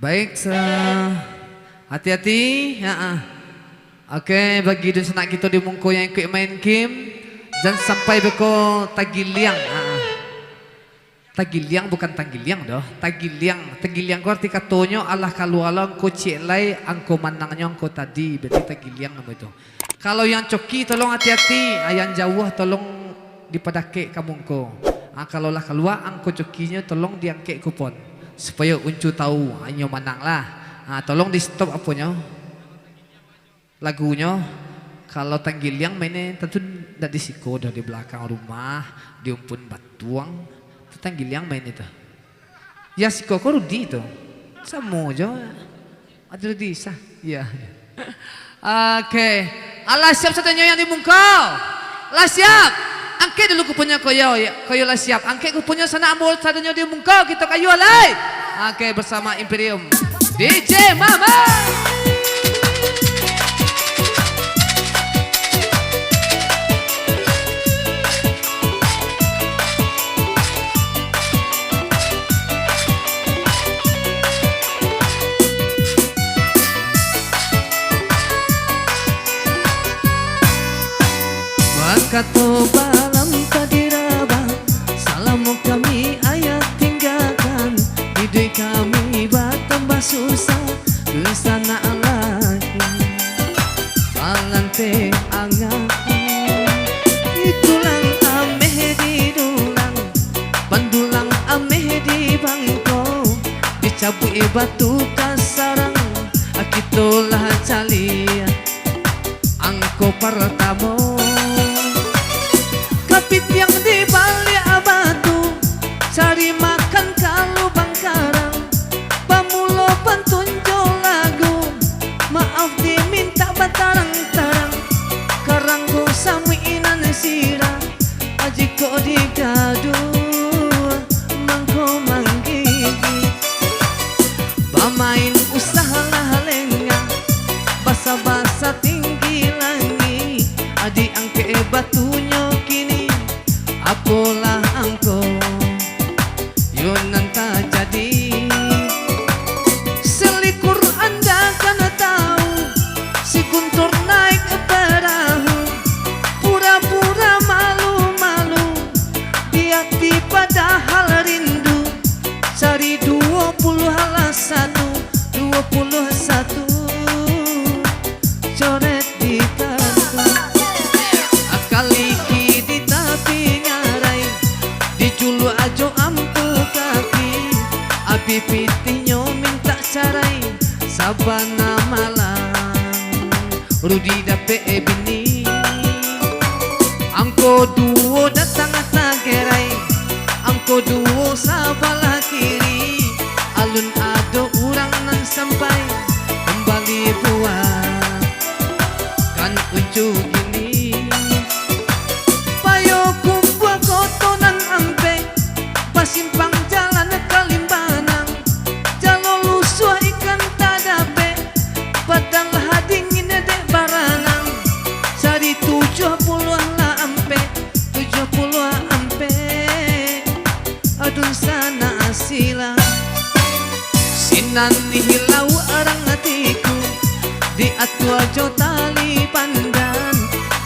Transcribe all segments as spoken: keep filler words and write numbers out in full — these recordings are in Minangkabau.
Baik, sa-, hati-hati. Ha, ha. Oke, bagi dunsanak kito di mungko yang ikuik main game, jan sampai beko tagiliang. Ha, ha. Tagiliang bukan tanggiliang doh, tagiliang. Tagiliang ko arti katonyo, alah kalua lo angko ciek lai, angko manangnyo angko tadi, berarti tagiliang namo itu. Kalau yang coki tolong hati-hati, ah, yang jauah tolong dipadakek ka mungko. Ah, kalau lah kalua angko cokinyo tolong diangkek kupon, supayo Uncu tahu, ah, inyo manang lah. Ah, tolong di stop aponyo. Lagunyo, kalau tanggiliang mainnyo tantu ndak di siko doh, di balakang rumah, di umpun batuang, tu tanggiliang main itu. Ya, siko ko Rudi tu. Samo jo. Ado Rudi Isah. Ya. Oke. Alah siap sadonyo yang di mungko? Lah siap? Angkek dulu kuponnyo, koyo, ya, koyo lah siap. Angkek kuponnyo sanak ambo sadonyo di mungko, kito kayu alai. Oke, bersama Imperium. D J Mama. Bakato balam tadi rabah, salamo kami ayah tinggakan, iduik kami batambah susah, dunsanak laki, pangantin angah. Itulah ameh di dulang, bandulang ameh di bangko, dicabuik batu ka sarang, kito lah caliak angko partamo. Kapitiang di baliak batu, cari makan ka lubang karang. Pamulo pantun jo lagu, maaf dimintak batarang-tarang. Karanggo samuik nan sirah, jikok digaduah mangko manggigik. Bamain usahlah lengah, basa-basa tinggi langik, diangkek batunyo kini, apolah angko yo nan tajadi. Salikur anda kan tahu, si Guntur naik perahu, pura-pura malu-malu, di ati padahal rindu, cari duo puluah lah satu, duo puluah satu, coret di kartu. Kaliki di tapi ngarai, dijuluak jo ampu kaki, abih pitihnyo mintak carai, sabana malam Rudi dapek bini. Angko duo datang tagerai, angko duo sabalah kiri, alun ado urang nan sampai mambali buah. Kan Uncu gini, payo kumbua koto nan ampek, basimpang jalan ka Limbanang, jalo lusuah ikan tadapek, badan lah dingin dek baranang, cari tujuah puluah lah ampek, tujuah puluah ampek. Adun sanak sila. Sinan hilau arang atiku, diatua jo tali pandan,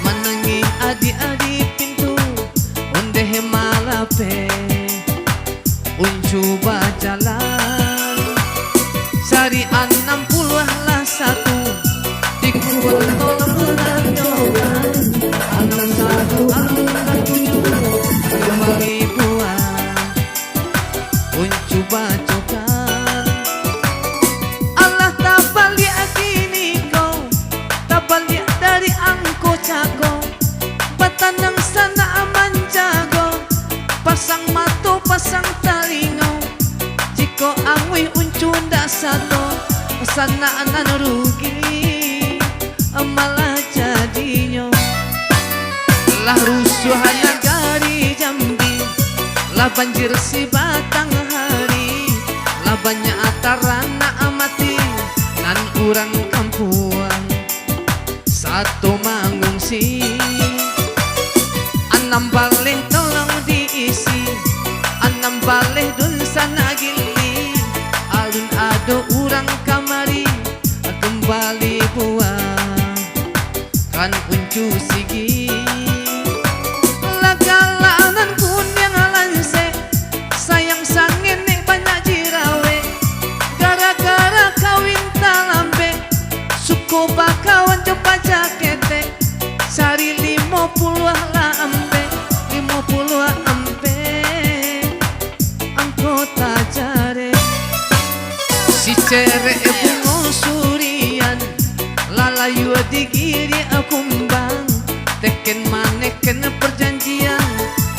manangih adiak di pintu, ondeh malapeh, Uncu bajalan. Sari anam puluah lah satu, di kubur tolong lanjokan, anam satu, anam tujuh, limo ribuan. Uncu bacokan. Alah tabaliak kini ko, tabaliak dari angko cako. Batanang sanak manjago, pasang mato, pasang talingo. Jikok anguih Uncu ndak sato, sanak nan rugi malah jadinyo. Lah rusuah nagari Jambi, lah banjir sibatang hari, lah banyak taranak mati, nan urang kampuang sato mangungsi. Anam baleh tolong diisi, anam baleh dunsanak gili, alun ado Urang kamari kembali buah kan uncu sigi. Lah galak nan kuniang lansek, sayang sangenek banyak jirawek. Gara-gara kawin talambek, suko bakawan jo paja ketek. Sari limo puluah lah ampek, limo puluah ampek. Angko tajarek. Si cerek bungo surian, lalayua digiriak kumbang, teken maneken parjanjian,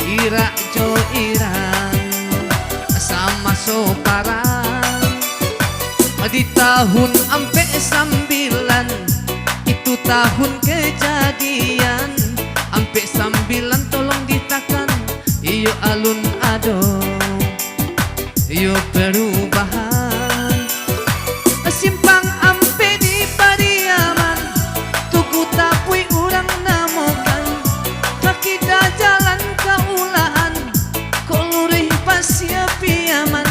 irak jo irang, samaso parang. Di tahun ampek sambilan, itu tahun kejadian, ampek sambilan tolong ditakan, iyo alun ado. Iyo perubahan. Simpang ampek di Pariaman, Tugu Tapuik urang namokan. Ka kida jalan ka Ulaan, kok luruih Pasia Piaman.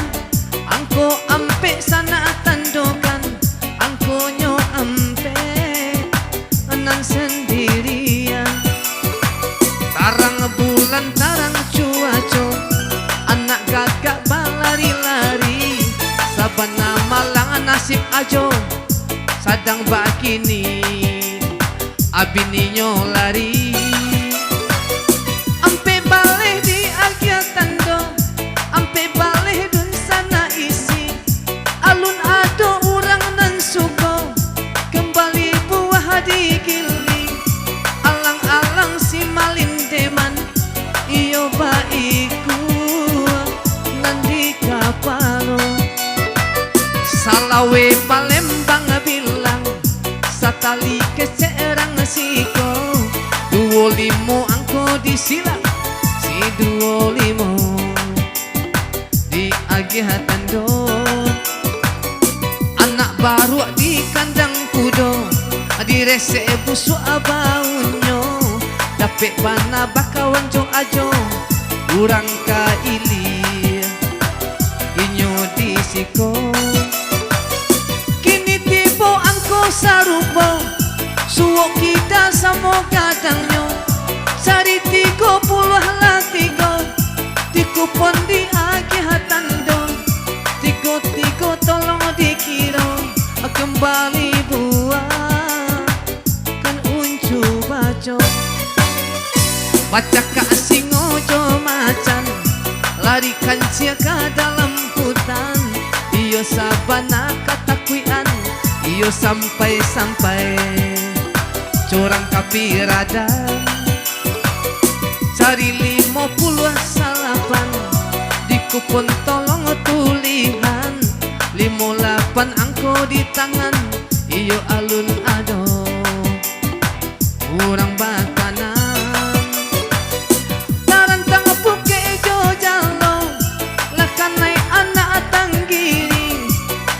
Angko ampek sanak tandokan, angkonyo ampek nan sandirian. Tarang bulan, tarang cuaco, anak gagak balari-lari. Sabana malang nasib Ajo, sadang bakini, abininyo lari. Ampek baleh diagiah tando, ampek baleh dunsanak isi. Alun ado urang nan suko, kembali buah digiling. Alang-alang si malindeman, iyo baiku nan di kapalo. Salaweh Palembang bilang, satali kecek rang siko. Duo limo angko disilang, si duo limo diagiah tando. Anak baruak di kandang kudo, diresek busuak baunyo. Dapek bana bakawan jo Ajo, urang ka ilia inyo di siko. Kini tibo angko sarupo, suok kida samo gadangnyo. Sari tigo puluah lah tigo, di kupon diagiah tando. Tigo-tigo tolong dikiro, kembali buah kan uncu baco. Bacakak singo jo macan, lari kancia ka dalam hutan. Iyo sabana katakuikan, iyo sampai-sampai curang kapiradan. Sari limo puluah salapan, di kupon tolong tulihan, limo lapan angko di tangan, iyo alun ado urang bakanan. Tarantang pukek jo jalo, lah kanai anak tanggiri.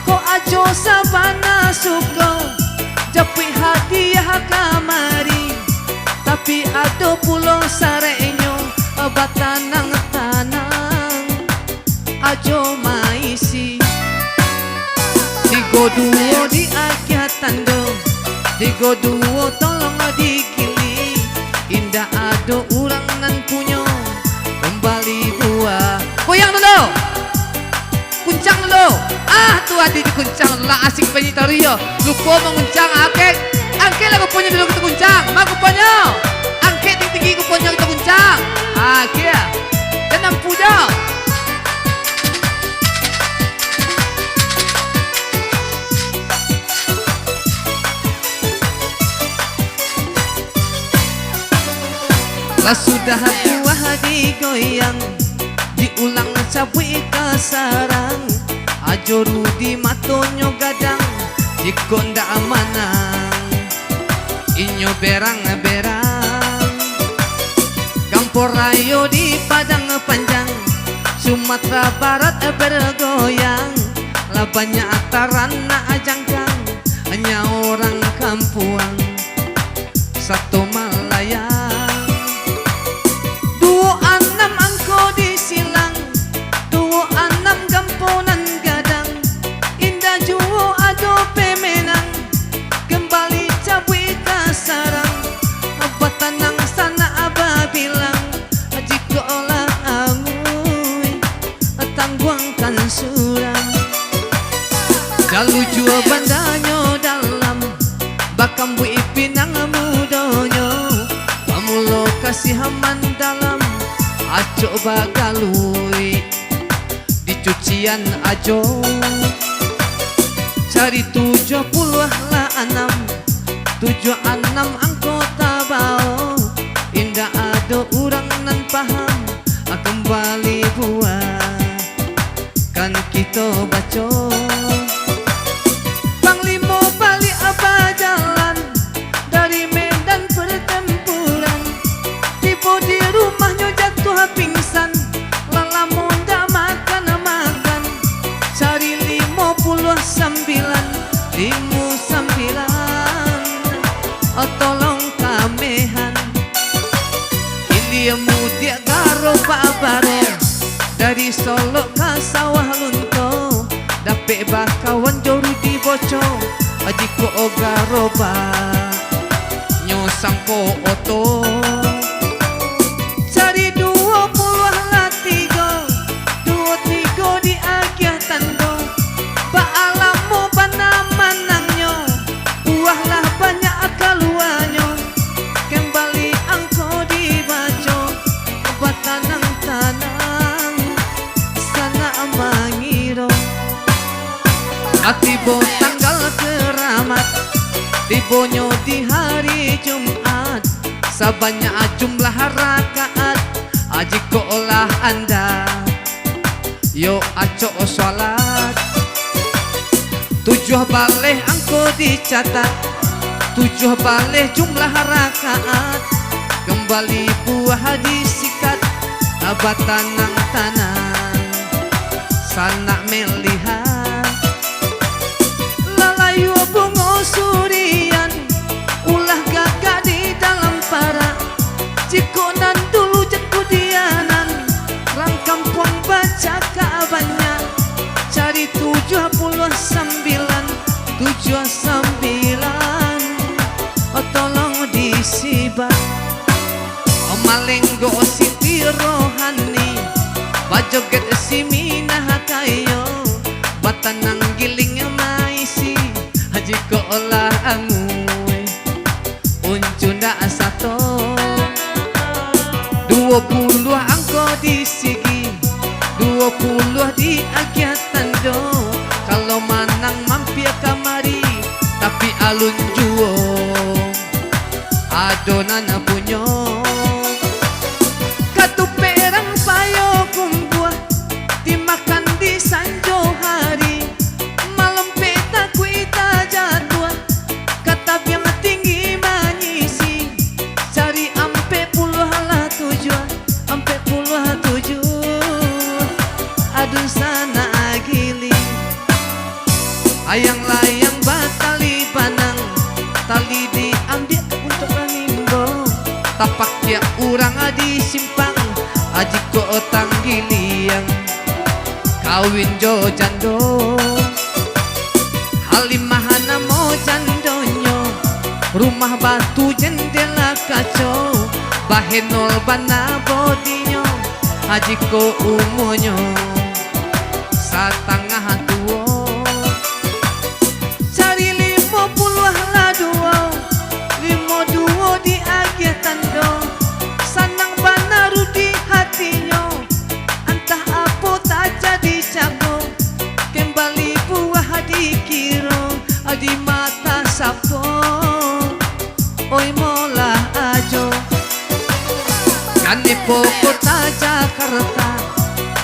Kok Ajo sabana suko, japuik hadiah kamari. Tapi ado pulo sareknyo, batanang-tanang Ajo maisi. Tigo duo diagiah tando, tigo duo tolong digiling. Indak ado urang nan punyo, kembali buah. Goyang dulu. Kuncang dulu. Ah, tu adi dikuncang lah, asik bunyi tari yo. Lupo manguncang, angkek. Angkek lah kuponyo dulu, kita kuncang. Ma kuponyo? Angkek tinggi-tinggi kuponyo, kita kuncang. Ah, kia. Jangan puja. Lah sudah buah digoyang, diulang cabuik ka sarang. Ajo Rudi matonyo gadang, jikok ndak manang, inyo berang-berang. Gampo rayo di Padang Panjang, Sumatera Barat bergoyang. Lah banyak taranak jangkang, nyawa urang kampuang sato malayang. Duo anam angko disilang, duo anam gampo nan gadang. Indak juo Ado pemenang, kembali cabuik ka sarang, batanang sanak babilang, jikok lah angui, tangguangkan surang. Jalujua bandanyo dalam, bakambuik pinang mudonyo, pamulo kasiah mandalam, acok bagaluik di cucian ajo. Cari tujuah puluah lah anam, tujuah anam angko tabao. Indak ado urang nan paham, kambali buah kan kito baco. Panglimo baliak bajalan dari medan pertempuran. Tibo di rumahnyo jatuah pingsan, lah lamo ndak makan-makan. Cari limo puluah sambilan, limo sambilan, oh, tolong kamehan. Ilia mudiak garobak baro, dari Solok ka Sawah Lunto, dapek bakawan jo Rudi Boco, jikok garobak nyo sangko oto. Cari duo puluah lah tigo, duo tigo di agiah tando. Baa lamo bana manangnyo, buah lah banyak kaluanyo. Kembali angko dibaco, batanang-tanang sanak mangiro. Tibo tanggal karamat, tibonyo di hari Jumaat, sabanyak jumlah rakaat, jikok lah anda yo acok salat. Tujuah baleh angko dicatat, tujuah baleh jumlah rakaat, kambali buah disikat, batanang-tanang sanak malihat. Lah layua bungo surian, ulah gagak di dalam parak. Jikok nan dulu jan kudianan, rang kampuang bacakak banyak. Cari tujuah puluah sambilan, tujuah sambilan, oh, tolong disibak. Malenggok Siti Rohani, bajoget si Minah Kayo, batanang giling maisi, jikok lah angui, uncu ndak sato. Duo puluah angko di sigi, duo puluah di agiah tando. Kalau manang mampia kamari, tapi alun juo ado nan punyo. Katupek rang payo kumbuah, dimakan di sanjo hari. Malam pek takuik tajatuah, ka tabiang tinggi manyisi. Cari ampek puluah lah tujuah, ampek puluah tujuah, aduh sanak giling. Ayang layang batali banang, tali diambiak untuak manimbo. Tapakiak urang di simpang, jikok tanggiliang kawin jo jando. Halimah namo jandonyo, rumah batu jendela kaco, bahenol bana bodinyo, jikok umurnyo satangah tuo. Cari limo puluah lah duo, limo duo di agiah tando. Sanang bana Rudi hatinyo, antah apo tajadi cako. Kembali buah dikiro, di mato sapo, oi molah ajo. Kanai pokok Jakarta,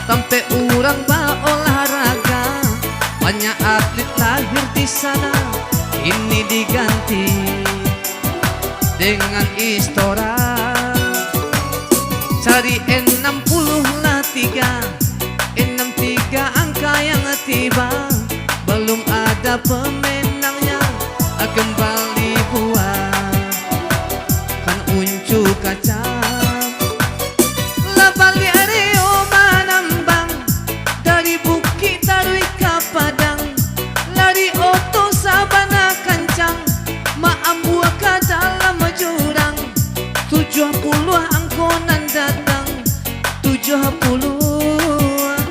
tampek urang baolahraga. Banyak atlet lahir di sana, kini diganti dengan Istora. Cari enam puluh lah tiga, enam tiga angka yang tiba. Belum ada pemenangnya, kembali buah kan uncu kacang. Lah baliak Rio manambang, dari bukik taruih ka padang. Lari Tujuah puluah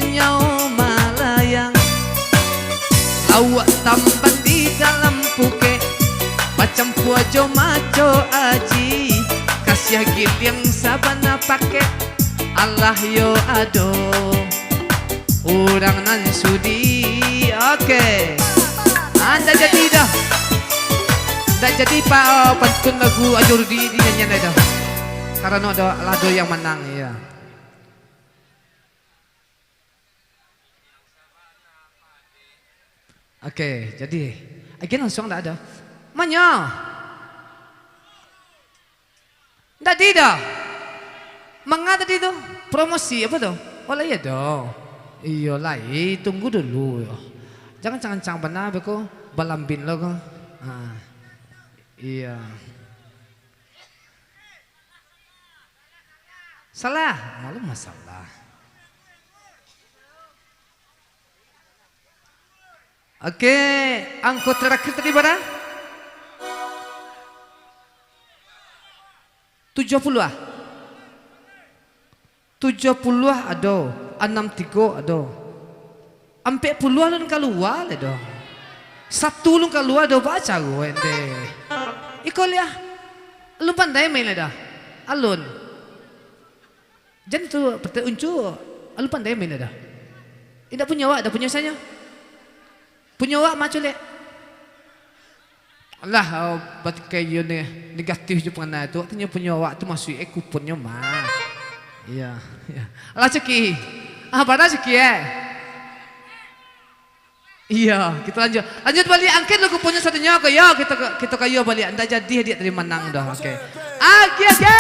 nyao malayang. Lauak tamban di dalam pukek, bacampua jo maco aji. Kasiah giliang sabana paket, alah yo ado urang nan sudi. Oke. Ah, ndak jadi doh. Ndak jadi pa-, pantun lagu Ajo Rudi dinyanyian lai doh. Karano ado, lah ado yang manang, iyo. Oke, jadi, agiah langsuang ndak ado. Manyo? Ndak di doh. Manga tadi tu? Promosi apo tu? Oh, lah iyo doh. Iyo lai, tunggu dulu yo. Jangan ancang-ancang bana beko, balambin lo ko. Ha. Iyo. Salah, maklum masalah. Oke, angko tarakhir tadi bara? Tujuah puluah. Tujuah puluah ado, anam tigo ado. Ampek puluah alun kalua lai doh. Satu alun kalua doh, baa caro ente? Iko liah. Alun pandai main lai doh. Alun. Jan tu, pete uncu, alun pandai main lai doh. Indak punyo awak doh, punyo sanyo. Punyo awak ma culek. Alah, oh, batikai iyo ne-, negatif jo pangana tu. Artinyo punyo awak tu masuak e kuponnyo mah. Iyo, iyo. Alah, Cuki. Ah, bana Cuki, eh? Iyo, kito lanjuik. Lanjuik baliak, angkek dulu kuponnyo sadonyo ko. Yo, kito ka, kito ka iyo baliak. Ndak jadi diak tadi manang doh. Oke. Oke, oke.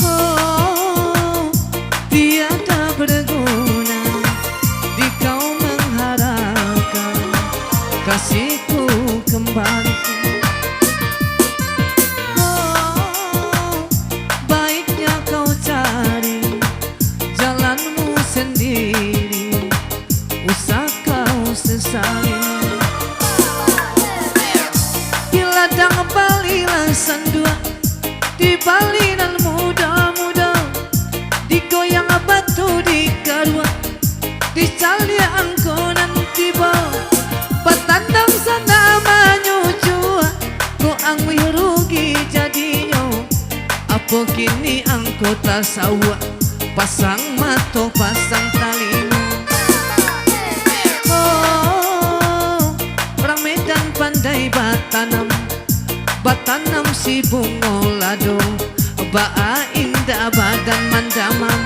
Oh, tiada berguna di kau mengharapkan kasihku kembali. Oh, baiknya kau cari jalanmu sendiri, usah kau sesali. Di ladang balilah sandua, di bali nan mudo-mudo, digoyang batu di karua, dicaliak angko nan tibo, batanam sanak manyucua, kok angguih rugi jadinyo. Apo kini angko tasawua, pasang mato, pasang talingo. Oh, urang Medan pandai batanam, batanam si bungo lado, baa indak badan mandamam.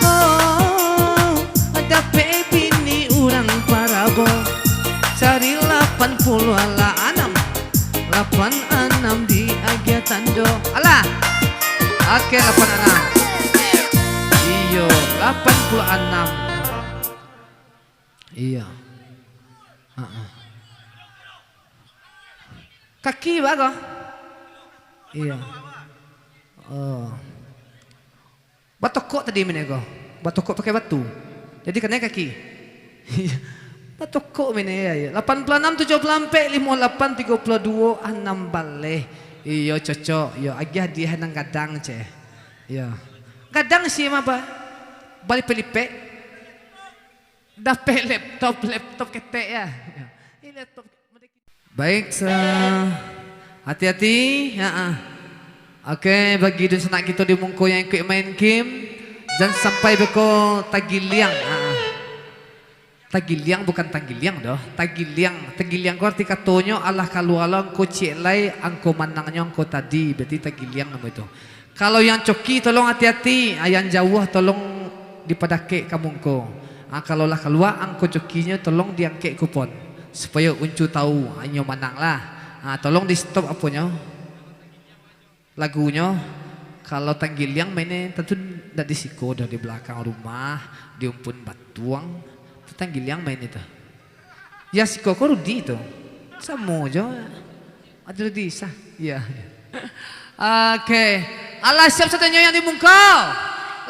Oh, dapek bini urang parabo, cari lapan puluah lah anam. Lapan anam diagiah tando. Alah. Oke, lapan anam. Iyo, lapan puluah anam. Iyo. Ha-ha. Kaki baa ko? Iyo. Oh. Batokok tadi mine ko. Batokok pakai batu. Jadi kanai kaki. Batokok mine, iyo, iyo. Lapan puluah anam, tujuah puluah ampek, limo lapan, tigo puluah duo, anam baleh. Iyo, cocok. Iyo, agiah diah nan gadang, ceh. Iyo. Gadang si ma ba-, balipek-lipek. Dapek laptop, laptop ketek, yo. Iyo. Ini laptop. Baik, sa-, hati-hati, ha-ah. Oke, bagi dunsanak kito di mungko yang ikuik main game, jan sampai beko tagiliang, ha-ah. Tagiliang bukan tanggiliang doh, tagiliang. Tagiliang ko arti katonyo, alah kalua lo angko ciek lai, angko manangnyo angko tadi, berarti tagiliang namo itu. Kalau yang coki, tolong hati-hati, ah, yang jauah tolong dipadakek ka mungko. Ah, kalau lah kalua angko cokinyo, tolong diangkek kupon, supayo Uncu tahu, ah, inyo manang lah. Ah, tolong di-stop aponyo, lagunyo. Kalau tanggiliang mainnyo, tantu ndak di siko doh, di balakang rumah, di umpun batuang. Tanggilang main itu. Ya, siko ko Rudi tu. Samo jo. Ada Rudi Isah. Iya, iya. Oke. Alah siap sadonyo yang di mungko?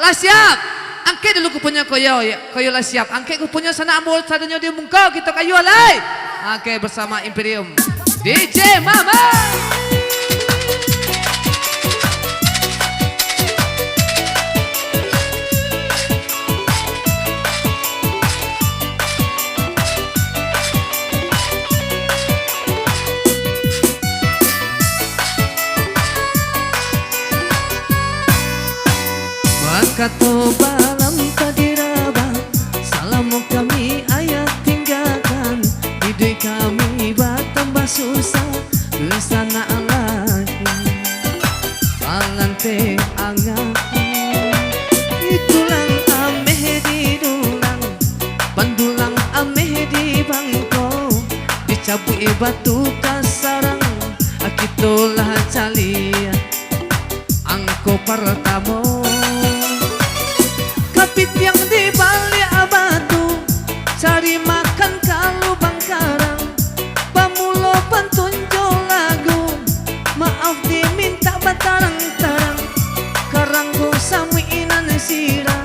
Lah siap? Angkek dulu kuponyo koyo, ya. Koyo lah siap. Angkek kuponyo sanak ambo sadonyo di mungko, kito kayu alai. Oke, bersama Imperium. D J Mama. Bakato balam ka diraba, salamo kami ayah tinggakan, iduik kami batambah susah, dunsanak laki. Balante angah, itulah ameh di dulang, pandulang ameh di bangko, dicabuik batu ka sarang, kito lah caliak angko partamo. Kapitiang di baliak batu, cari makan ka lubang karang, bamulo pantun jo lagu, maaf dimintak batarang-tarang, karanggo samuik nan sirah,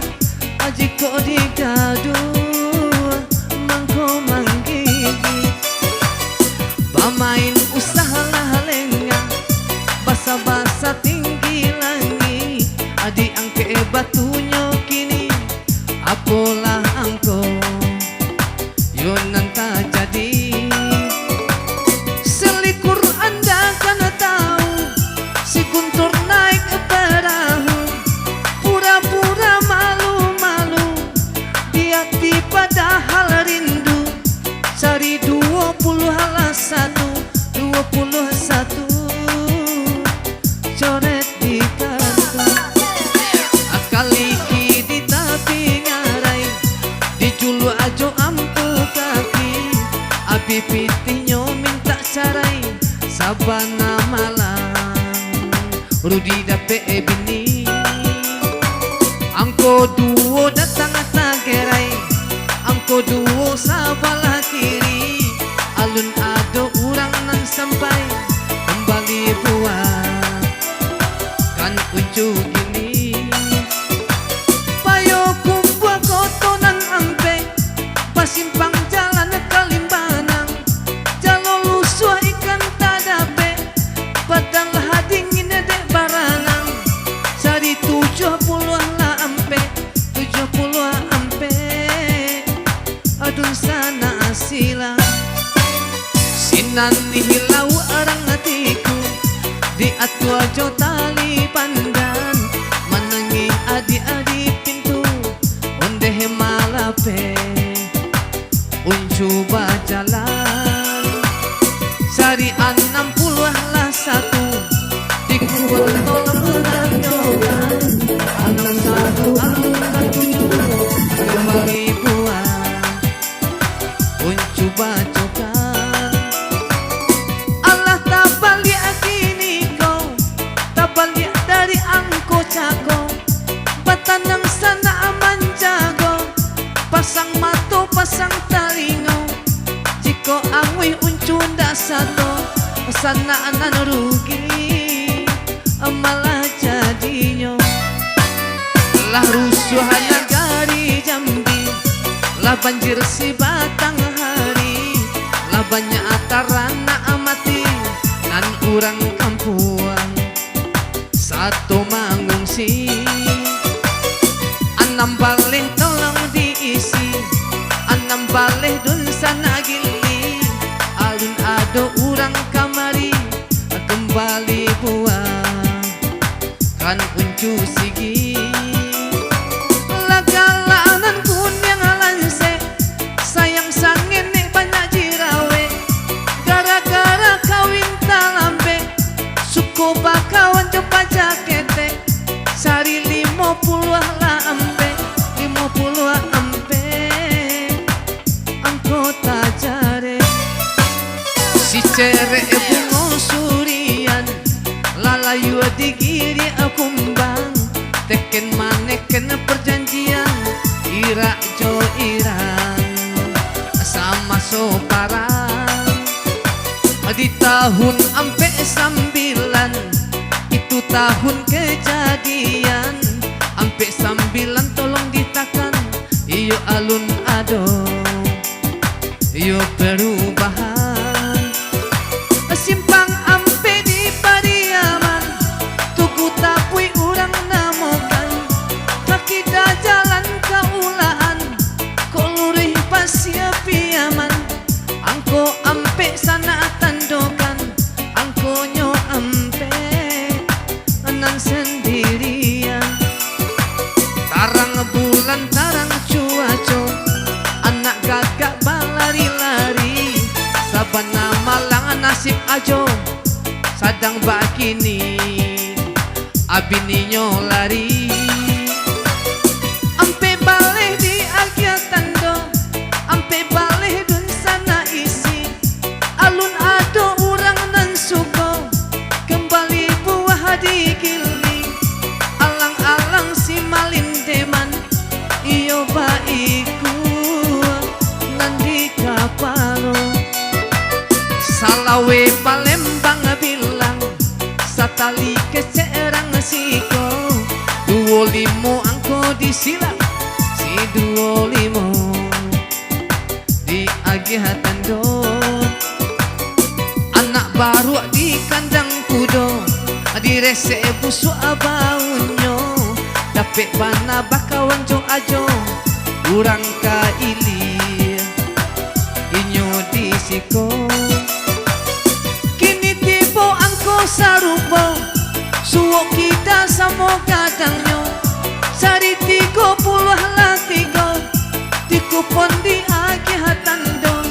jikok digaduah mangko manggigik. Bamain usahlah lengah, basa-basa tinggi langik, adiak angkek batunyo kini, apolah angko yo nan tajadi. Salikur anda kan tahu, si Guntur naik perahu, pura-pura malu-malu, di ati padahal rindu, cari duo puluah lah satu, duo puluah satu, coret di kartu. Kaliki di tapi ngarai, dijuluak jo ampu kaki, abih pitihnyo mintak carai, sabana malam Rudi dapek bini. Angko duo datang tagerai, angko duo sabalah kiri, alun ado urang nan sampai, kambali buah kan uncu gini. Payokumbuah koto nan ampek, basimpang jalan ka Limbanang, jalo lusuah ikan tadapek, badan lah dingin dek baranang, cari tujuah puluah lah ampek, tujuah puluah ampek, dunsanak silang. Sinan hilau urang atiku, diatua jo tali pandan, manangih adiak di pintu, ondeh malapeh, uncu bajalan. Cari anam puluah lah satu, di kubur tolong menanyokan, anam satu, anam tujuh, kambali buah. Uncu bacokan. Alah tabaliak kiniko, tabaliak dari angko cako, batanang sanak manjago, pasang mato, pasang talingo. Jikok anguih uncu ndak sato, sanak nan rugi. Malah jadinyo. Lah rusuah nagari Jambi, lah banjir sibatang hari, lah banyak taranak mati, nan urang kampuang sato mangungsi. Anam baleh tolong diisi, anam baleh dunsanak gili, alun ado urang kamari, kambali buah kan uncu sigi. Lah galak nan kuniang lansek, sayang sangenek banyak jirawek, gara-gara kawin talambek, suko bakawan jo paja ketek, cari limo puluah lah ampek, limo puluah ampek. Angko tajarek. Si cerek bungo surian, lalayua digiriak kumbang, teken maneken parjanjian, irak jo irang. Parang. Di tahun ampek sambilan, itu tahun kejadian. Ampek sambilan tolong ditakan, iyo alun ado, iyo perubahan. Simpang ampek di Pariaman, Tugu Tapuik urang namokan. Kaki dah jalan ka Ulaan, kok luruih pasia Piaman. Angko ampek sanak tandokan, angkonyo ampek nan sandirian. Tarang bulan, tarang cuaco, anak gagak balari-lari. Sabana malang nasib Ajo, sadang bakini, abininyo lari. Ampek baleh diagiah tando, ampek baleh dunsanak isi. Alun ado urang nan suko, kambali buah digiling. Alang-alang si malindeman, iyo baiku nan di kapalo. Salaweh Palembang bilang, satali kecek rang siko. Duo limo angko disilang, si duo limo diagiah tando. Anak baruak di kandang kudo, diresek busuak baunyo. Dapek bana bakawan jo Ajo, urang ka ilia inyo di siko. Kini tibo angko sarupo, suok kida samo gadangnyo. Sari tigo puluah lah tigo, di kupon diagiah tando.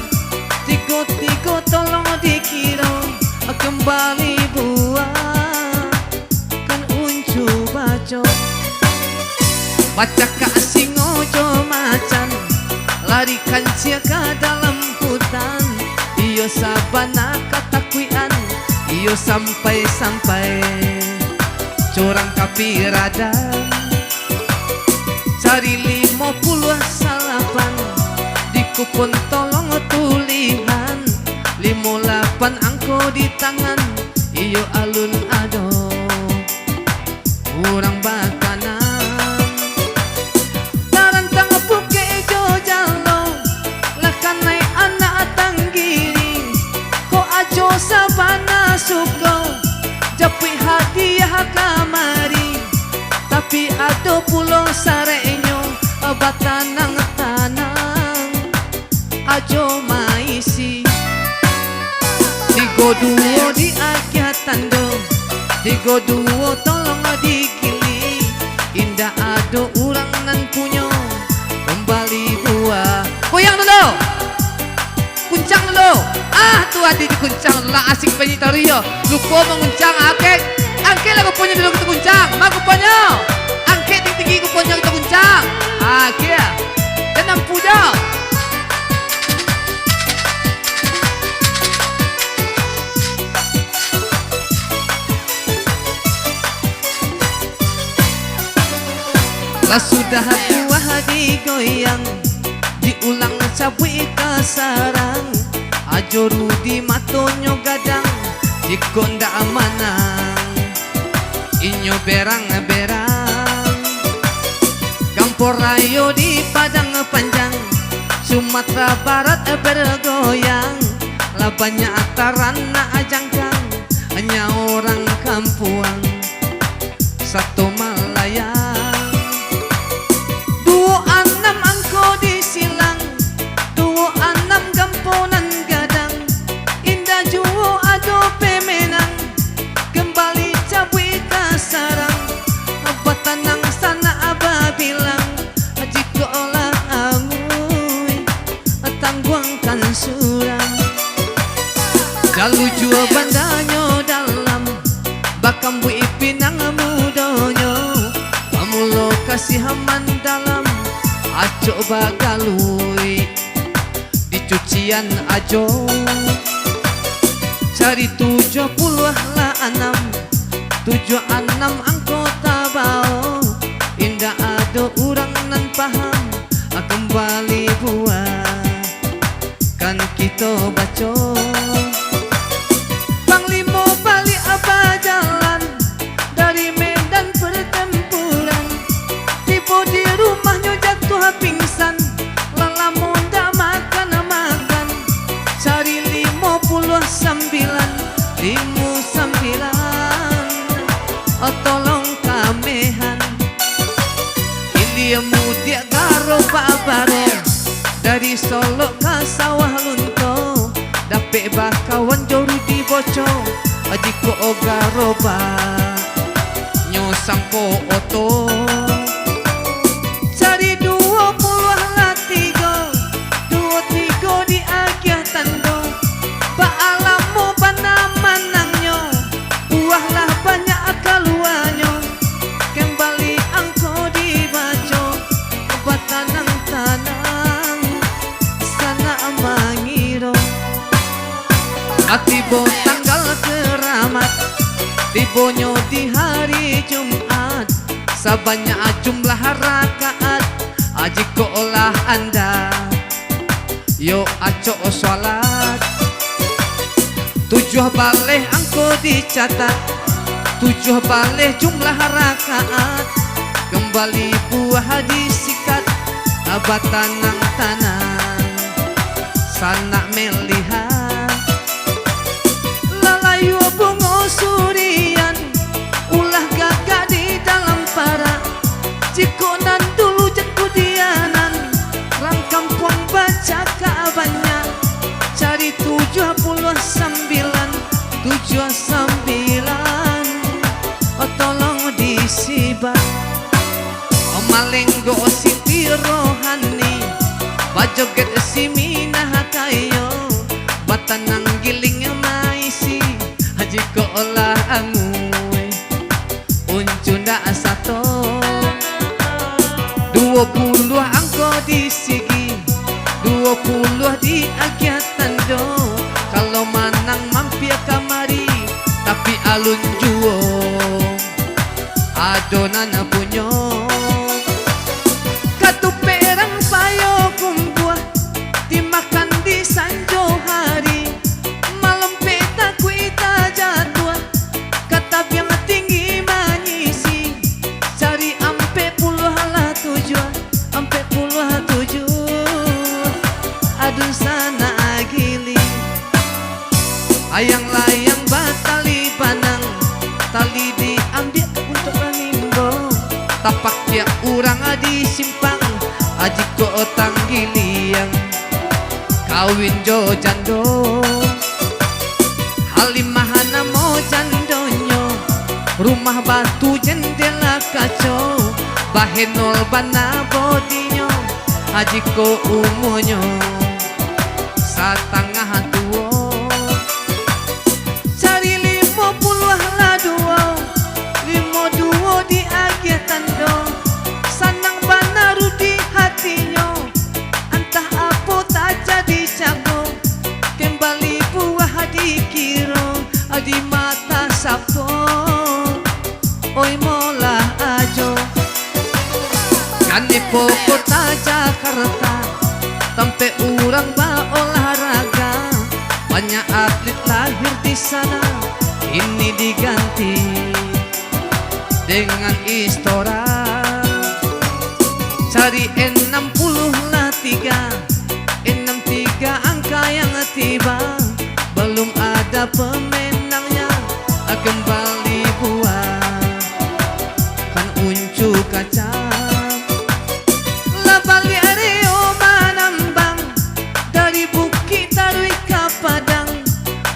Tigo-tigo tolong dikiro, kambali buah kan uncu baco. Bacakak singo jo macan, lari kancia ka dalam hutan. Iyo sabana katakuikan, iyo sampai-sampai curang ka Piradan. Sari limo puluah salapan, di kupon tolong tulihan. Limo lapan angko di tangan, iyo alun ado urang batanam. Tarantang pukek jo jalo, lah kanai anak tanggiring. Kok Ajo sabana suko, japuik hadiah kamari. Tapi ado pulo sareknyo, batanang-tanang Ajo maisi. Tigo duo diagiah tando, tigo duo tolong digiling. Indak ado urang nan punyo, kambali buah. Goyang dulu. Kuncang dulu. Ah, tu ati dikuncang dulu lah, asik bunyi tari yo. Lupo manguncang, angkek. Angkek lah kuponyo dulu, kito kuncang. Ma kuponyo. Angkek tinggi-tinggi kuponyo, kito kuncang. Ah, kia. Jan nampu jo. Lah sudah buah digoyang, diulang cabuik ka sarang. Ajo Rudi matonyo gadang, jikok ndak manang, inyo berang-berang. Gampo rayo di Padang Panjang, Sumatera Barat bergoyang. Lah banyak taranak jangkang, nyawa urang kampuang sato malayang. Duo anam angko disilang, duo anam gampo nan gadang. Indak juo ado pemenang, kambali cabuik ka sarang. Batanang sanak babilang, jikok lah anguih, tangguangkan surang. Jalujua bandanyo dalam, bakambuik pinang mudonyo. Pamulo kasih mandalam, acok bagaluik di cucian Ajo. Sari tujuah puluah lah anam, tujuah anam angko tabao. Indak ado urang nan paham, kambali buah kan baco. Panglimo baliak bajalan dari medan pertempuran. Tibo di rumahnyo jatuah pingsan, lah lamo ndak makan-makan. Cari limo puluah sambilan, limo sambilan, oh, tolong kamehan. Ilia mudiak garobak baro, dari Solok ka Sawah Lunto, dapek bakawan jo Rudi Boco, jikok garobak nyo sangko oto. Cari duo puluah lah tigo, duo tigo diagiah tando, baa lamo bana manangnyo, buah lah banyak kaluanyo. Kembali angko dibaco, batanang-tanang sanak mangiro. Tibo tanggal karamat, tibonyo di hari Jumaat, sabanyak jumlah rakaat, jikok lah anda yo acok salat. Tujuah baleh angko dicatat, tujuah baleh jumlah rakaat, kembali buah disikat, batanang-tanang sanak melihat. Lah layua bungo surian, ulah gagak di dalam parak. Jikok nan dulu jan kudianan, rang kampuang bacakak banyak. Cari tujuah puluah sambilan, tujuah sambilan, oh, tolong disibat. Oh, malenggok Siti Rohani, bajoget si Minah Kayo, batanang giling maisi, jikok lah angui, uncu ndak sato. Duo puluah angko di sigi, duo puluah diagiah tando. Kalau manang mampia kamari, tapi alun juo ado nan punyo. Katupek rang payo kumbuah, dimakan di sanjo hari. Malam pek takuik tajatuah, ka tabiang tinggi manyisi. Cari ampek puluah lah tujuah, ampek puluah tujuah, aduh sanak giling. Ayang layang batali banang, tali diambiak untuak manimbo. Tapakiak urang di simpang, jikok tanggiliang kawin jo jando. Halimah namo jandonyo, rumah batu jendela kaco, bahenol bana bodinyo, jikok umurnyo satangah tuo. Cari limo puluah lah duo, limo duo diagiah tando, sanang bana Rudi hatinyo, antah apo tajadi cako, kembali buah dikiro di mata sapo. Oi molah ajo. Kan di kota Jakarta, tampek urang baolahraga, banyak atlet lahir di sana, kini diganti dengan Istora. Cari enam puluh lah tiga, enam tiga angka yang tiba, belum ada pemenangnya, kembali buah kan uncu kacang. Lah baliak Rio manambang, dari bukik taruih ka padang,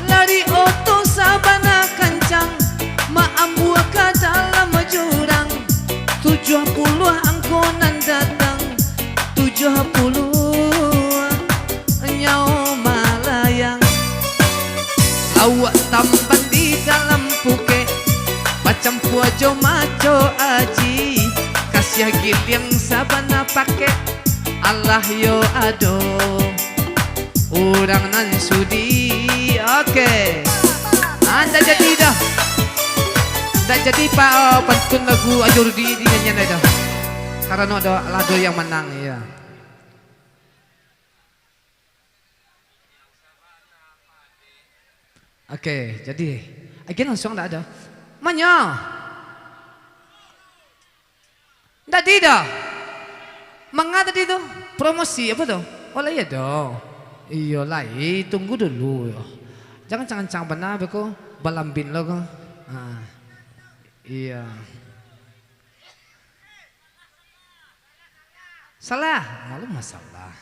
lari oto sabana kancang, maambua ka dalam jurang. Tujuah puluah angko nan datang, tujuah puluah nyawa malayang. Lauak tamban di dalam pukek, bacampua jo maco aji, kasiah giliang sabana pakek. Alah yo ado urang nan sudi. Oke. Ah, ndak jadi doh. Ndak jadi pa-, pantun lagu Ajo Rudi di nyanyian doh. Karano ado, lah ado yang manang, iyo. Oke, jadi, agiah langsuang ndak ado. Manyo? Ndak ado doh. Manga tadi tu? Promosi apo tu? Oh, lah iyo doh. Iyo lai, tunggu dulu yo. Jan ancang-ancang bana beko, balambin lo ko. Ha. Iyo. Salah, maklum masalah.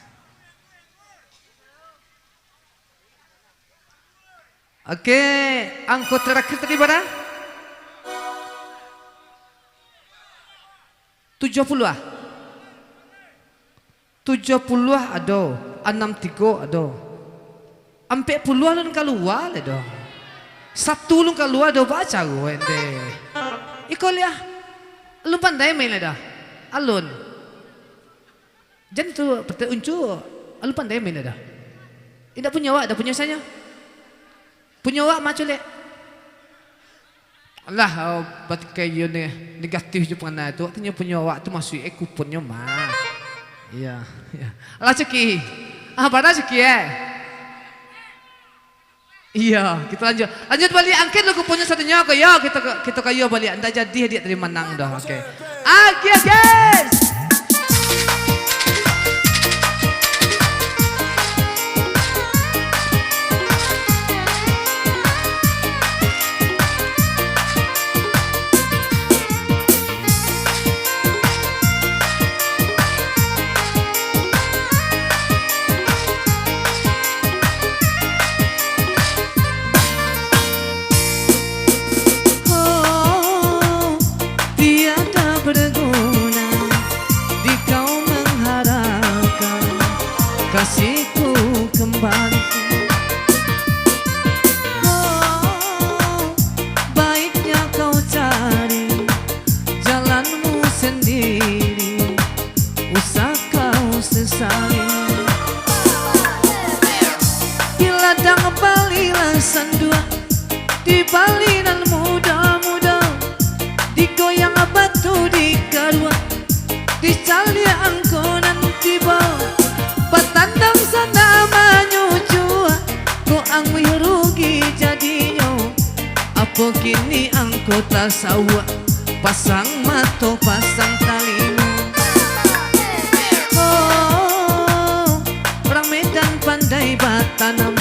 Oke, angko tarakhir tadi bara? Tujuah puluah ah? Tujuah puluah ah ado, anam tigo ado. Ampek puluah alun kalua lai doh. Satu alun kalua doh, baa caro ente? Iko liah, alun pandai main lai doh. Alun. Jan tu, Pete Uncu, alun pandai main lai doh. Indak punyo awak doh, punyo sanyo. Punyo awak mah culek. Alah, oh, batikai iyo ne-, negatif jo panganai tu. Artinyo punyo awak tu masuik e kuponnyo mah. Iya, iya. Alah, Cuki. Ah, bana Cuki, eh? Iya, kito lanjut. Lanjut baliak, angkek dulu kuponnyo satunyo ko. Yo, kito, kito kayo baliak. Ndak jadi hadiah tadi manang doh. Oke. Agiah, guys. Oh, tiada berguna di kau mengharapkan kasihku kembali. Oh, baiknya kau cari jalanmu sendiri, usah kau sesali. Di ladang balilah sandua, di bali nan mudo-mudo, digoyang batu dikarua, dicaliak angko nan tibo, batanam sana manyucua, kok anguih rugi jadinyo. Apo kini angko tasawuak, pasang mato, pasang talingo. Oh, urang Medan pandai batanam,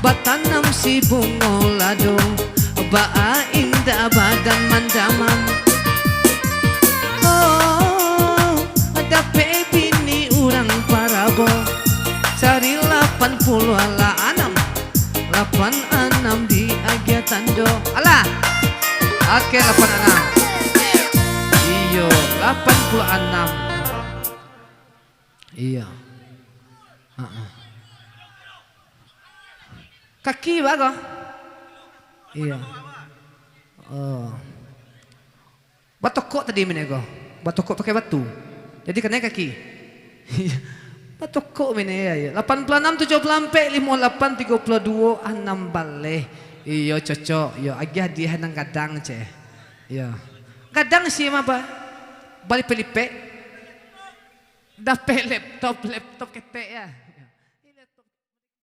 batanam si bungo lado, baa indak badan mandamam. Oh, dapek bini urang parabo, cari lapan puluah lah anam. Lapan anam diagiah tando. Alah. Oke, lapan anam. Iyo, lapan puluah anam. Iyo. Heeh. Kaki bago? Iyo. Oh. Batokok tadi minyak ko. Batokok pakai batu. Jadi kanai kaki. Batokok minyak, ya, ya. Lapan puluah anam, tujuah puluah ampek, limo lapan, tigo puluah duo, anam baleh. Iyo, cocok. Iyo, agiah hadiah nan gadang, ceh. Iyo. Gadang si mah, ba-, balipek-lipek. Dapek laptop, laptop ketek, ya.